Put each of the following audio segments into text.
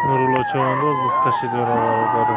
Нурулло Чавандоз бузкашӣ дорад, бародаро.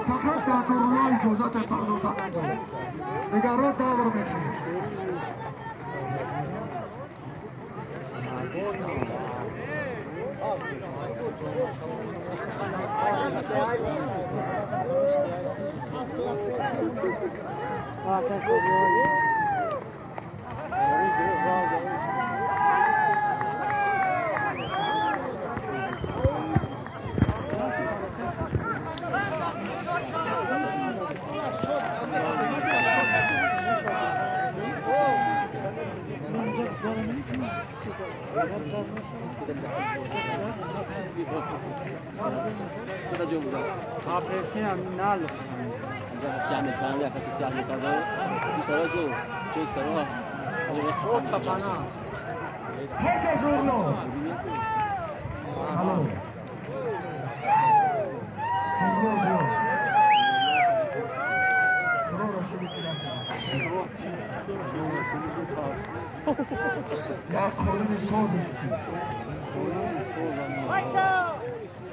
فقط در نورالله اجازت پردازن دیگران دور میکنید.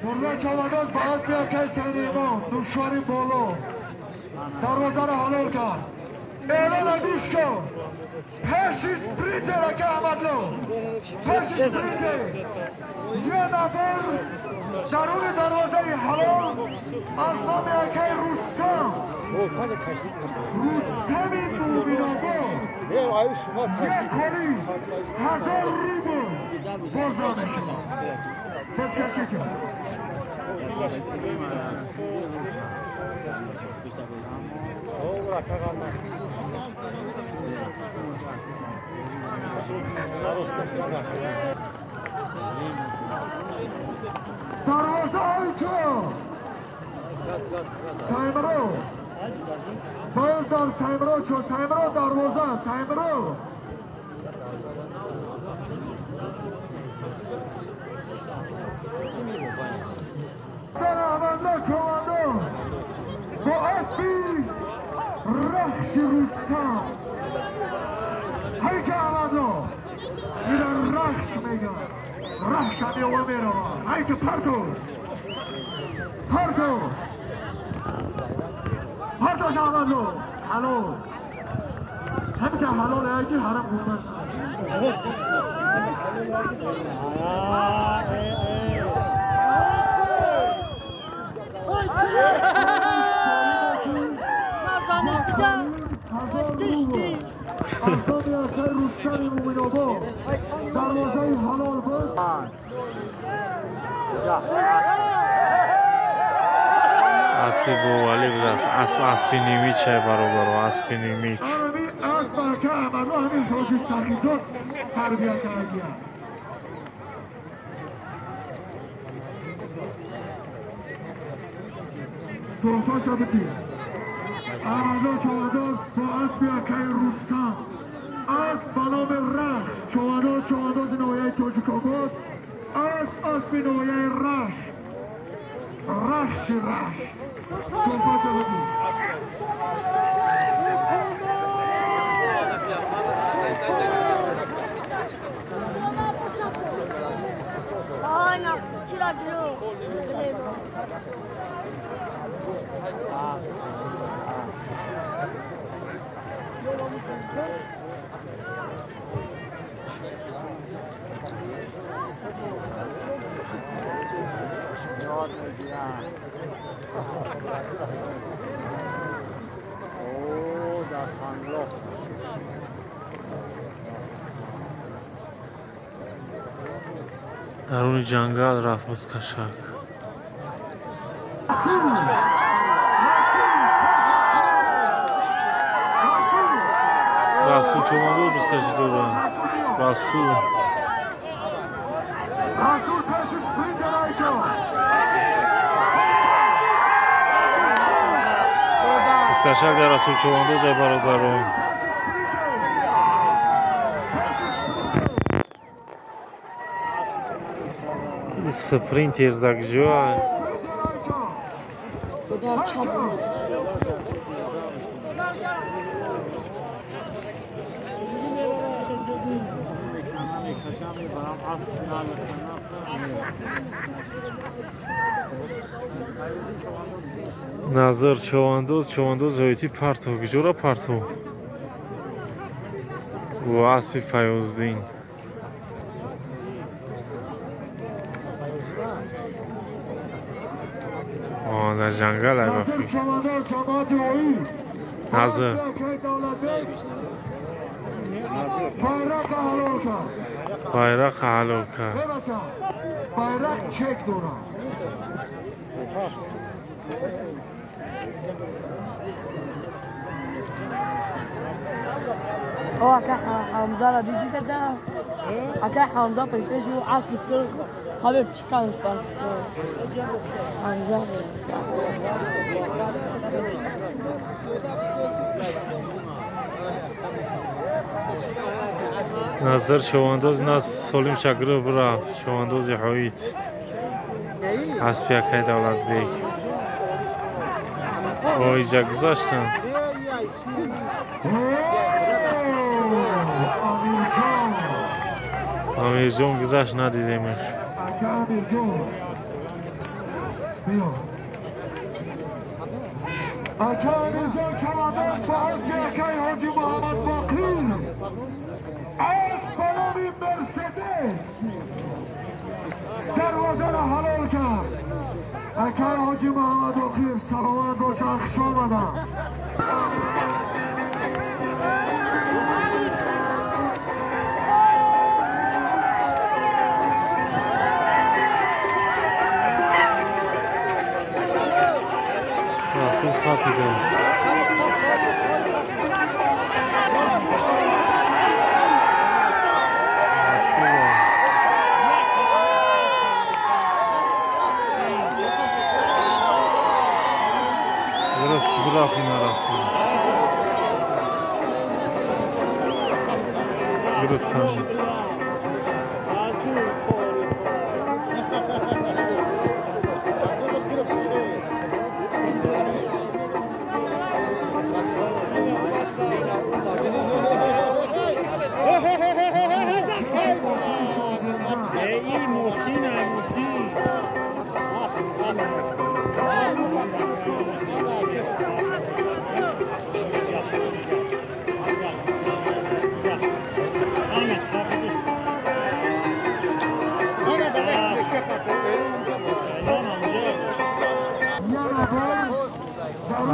نورالله چاونداز با اسب اکای سلیمان نوشاری بالا دروازه را حلال کرد. اعلان گوش کن. پشی سپرینتر اکای احمدلو، پشی سپرینتر یه نفر درون دروازه حلال از نام اکای رستم، رستم مومن‌آباد، یک کاری 1000 روبل بازار میشود. بازکشی کرد. دروازه آیتو سایمرو باز در سایمرو چو سایمرو دروازه سایمرو سر احمدالله چوانداز با اسبی رخش رستم. هیچ احمدالله اینا رخش میگن، رخش هم یوه میروه. هیچ پرتوش پرتوش پرتوش احمدالله حلال، همین که حلال یکی حرام گفتش. Аспи бовалӣ будааст. Асп аспи нимиче, бародаро, аспи нимич. احمدالله چاونداز با اسب اکای رستم، اسب به نام رخش، چاونداز چاونداز ناحیه تاجیک‌آباد، اسب اسب ناحیه رشت، رخش رشت. تحفه شده. Даруни ҷангал рафт бузкашак. Расул чомадор бузкашӣ дорад. Расул. Кашак дар Расул Чувандоз ай бародарон. Спринтер дар куҷо? Назар Чувандоз, Чувандоз ҳоити партов, куҷора партов? Бо аспи Файёздин. Дар ҷангал ай бафи. Назар. Байрақ ҳалол кард. Байрақ чек дорад. هو اكا حمزه را دیدی دادا اكا حمزه پیتش و اسب سرخ حبیب چیکار میکنه حمزه Назар Чувандоз нас Солим Шакиров рафт. Чувандози ҳоит. Аспи акай Давлатбек. Оиҷа гузаштанд. Амирҷон гузашт, надидемаш. Ака Амирҷон Чувандоз бо аспи акай Ҳоҷи Муҳаммад Боқир. Асп ба номи Мерседес дарвозаро ҳалол кард. Акай Ҳоҷи Муҳаммад Боқир саломат бошанд, хуш омаданд. Расул хапида. Граф ина Расул. Гирифтан.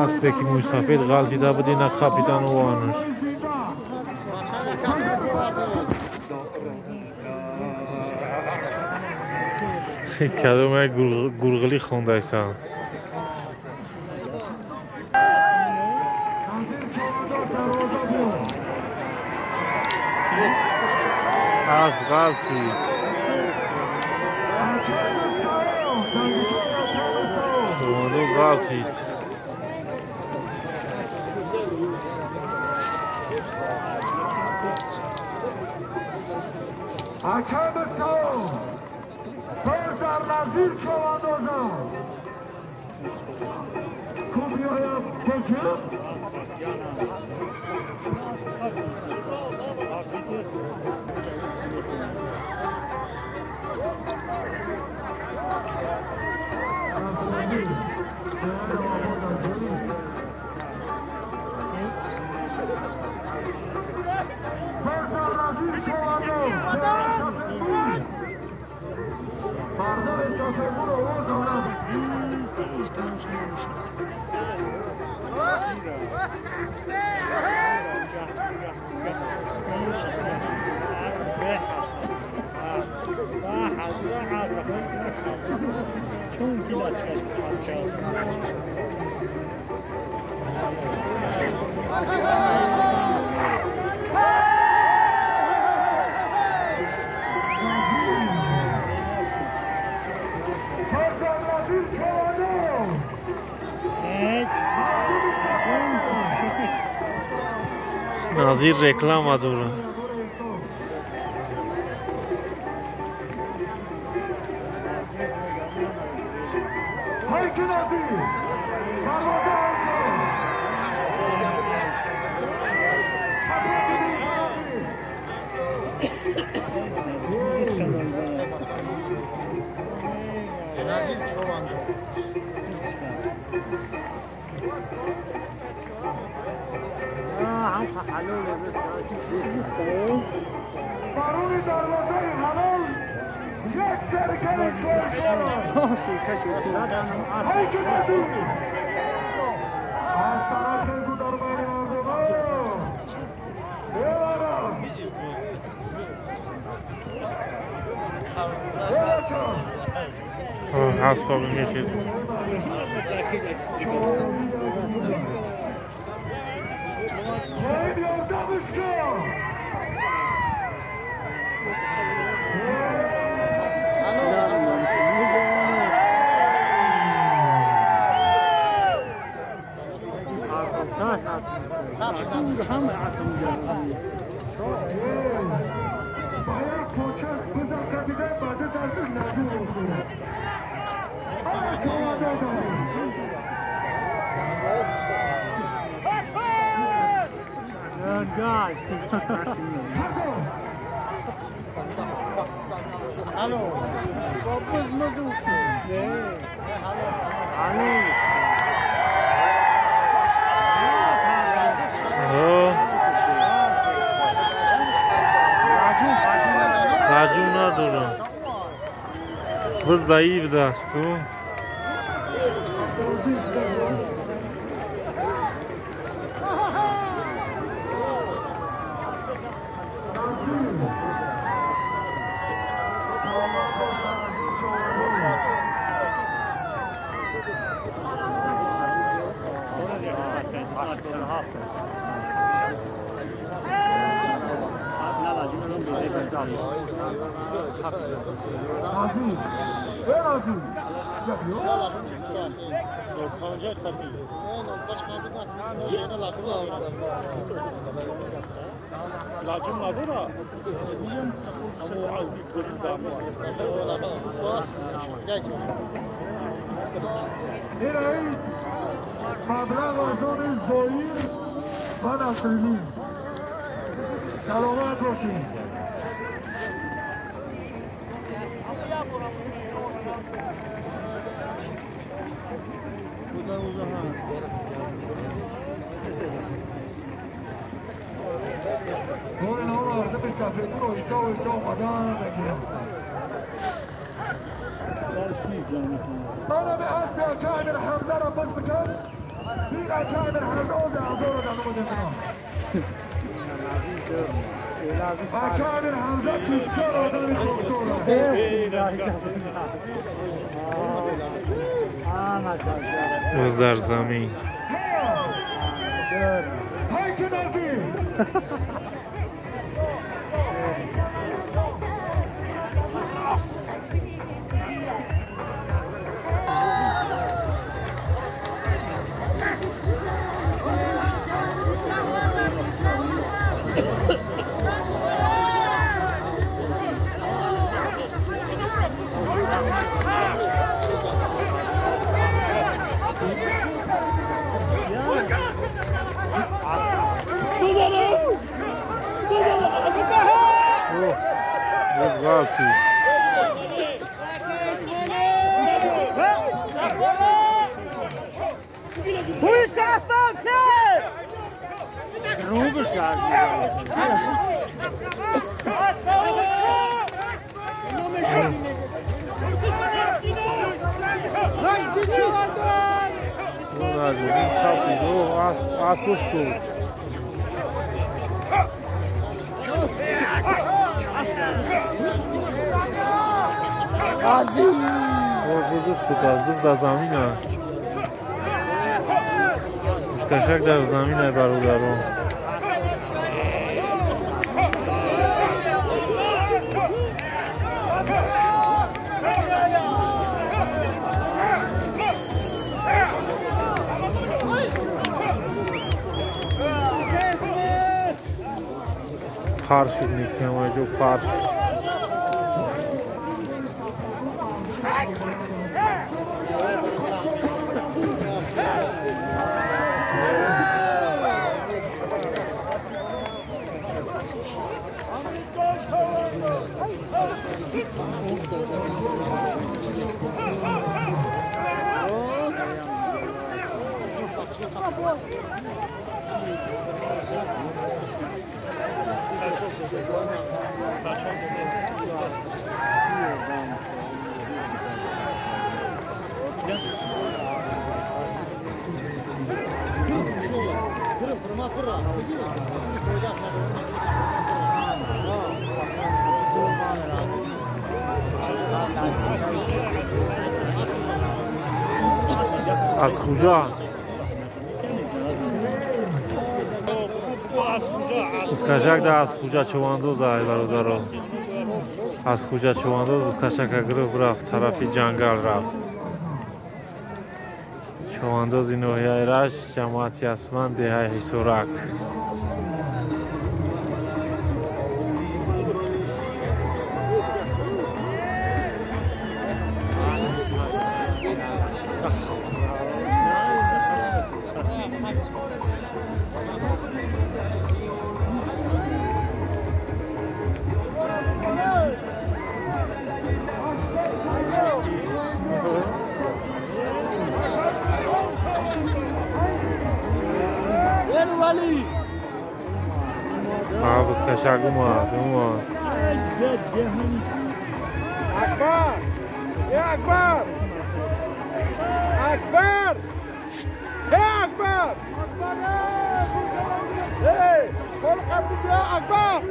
Аспе ки мӯйсафед ғалтида буд, ина хапидан овануш. Кадом як гурғилӣ хондайсан. Асп ғалтид. Чувандоз ғалтид. Ака Мустафо боз дар Назир Чувандозам. Ку биёяд беҷиб. Боз дар Назир Чувандоз. Мардуми Сафарбур овоз омад. Назир Чувандоз. Мардуми Сафарбур. Назир реклама дорад. برون دروازه حلال یک سرکه چهار هیک نزیر از طرف زو در بین مردمان ببرم اسباب میخیزم Лаҷум надорам. Буз даиб даст ку. مبلغ از زایر و نصیری سلامت باشید. دور اینها مردم سفیدپور آهسته آهسته آمدن بگیرم. انا به اسب اکابر حمزه را بز بکش بیر اکابر حمزه اوز اعضا را در نموده کنم. اکابر حمزه بسیار آدمی خوبصورت. بز در زمین. هیک نزیر بز در زمین است. کشک در زمین برادران. Пар шуд, никамаҷо пар шуд. Аз куҷо? Бускашак да аз куҷа чувандоз, ай бародаро. Аз куҷа чувандоз бускашака гирифт рафт, тарафи ҷангал рафт. Чувандози ноҳияи Рашт, ҷамоати Ясман, деҳаи Ҳисорак. Бускашак омад, омад. Акбар! Я Акбар! Акбар! Эй, Акбар! Эй, холқам бия Акбар!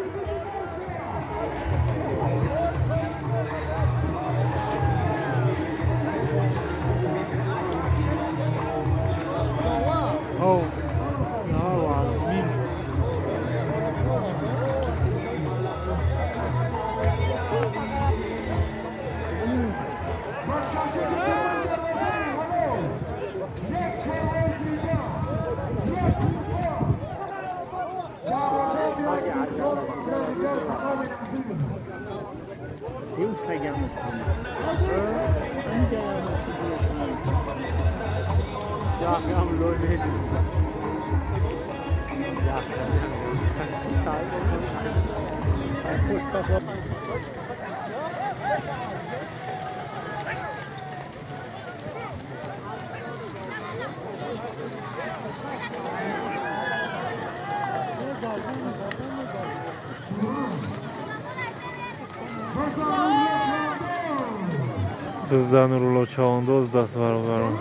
Бизда Нурулло чавандоз даст бародарон.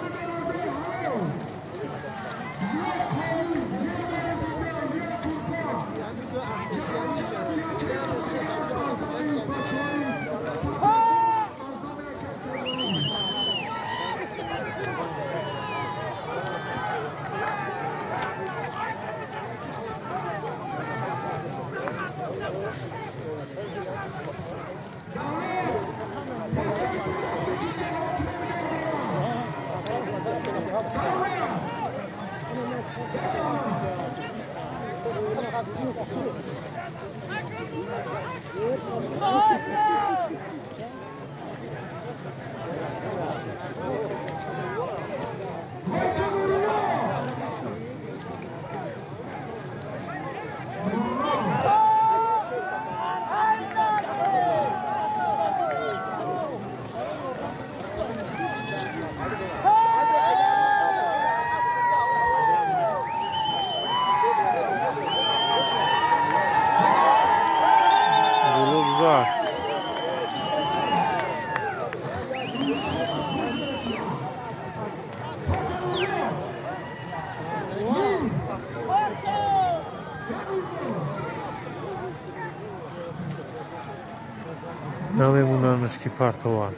Намемонанд ки партованд.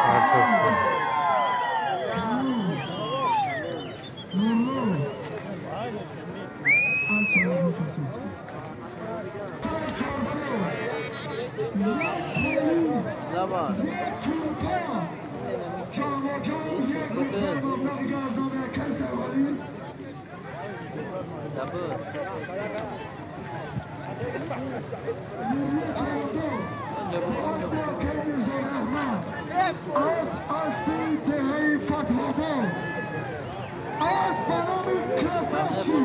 Партофтанд. از اسبی دهه فتح‌آباد، از برام کسرچی.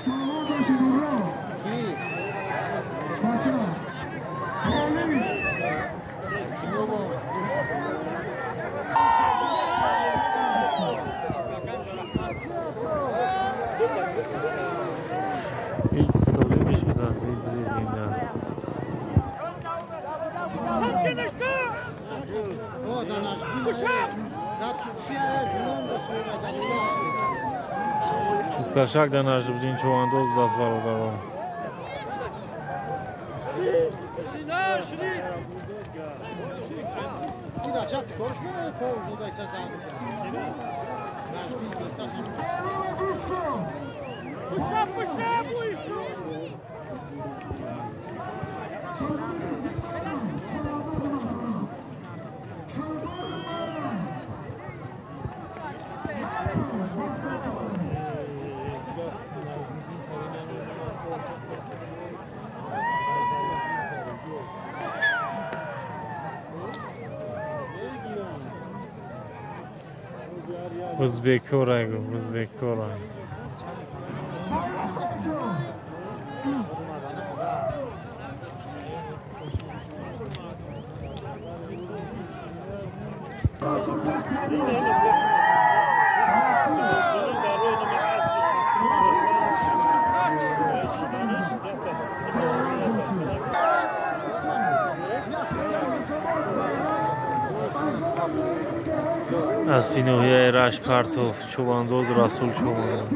سلام باشید اورا. بچه خالی. ҳеҷ солимиш буд аз ин бизи зинда. Бузкашак дар Наҷмиддин Чувандоз будаст, бародарон. Узбекора гуфт, узбекора. Аз биноҳияи Рашт партов чӯбандоз Расул Чӯбонов.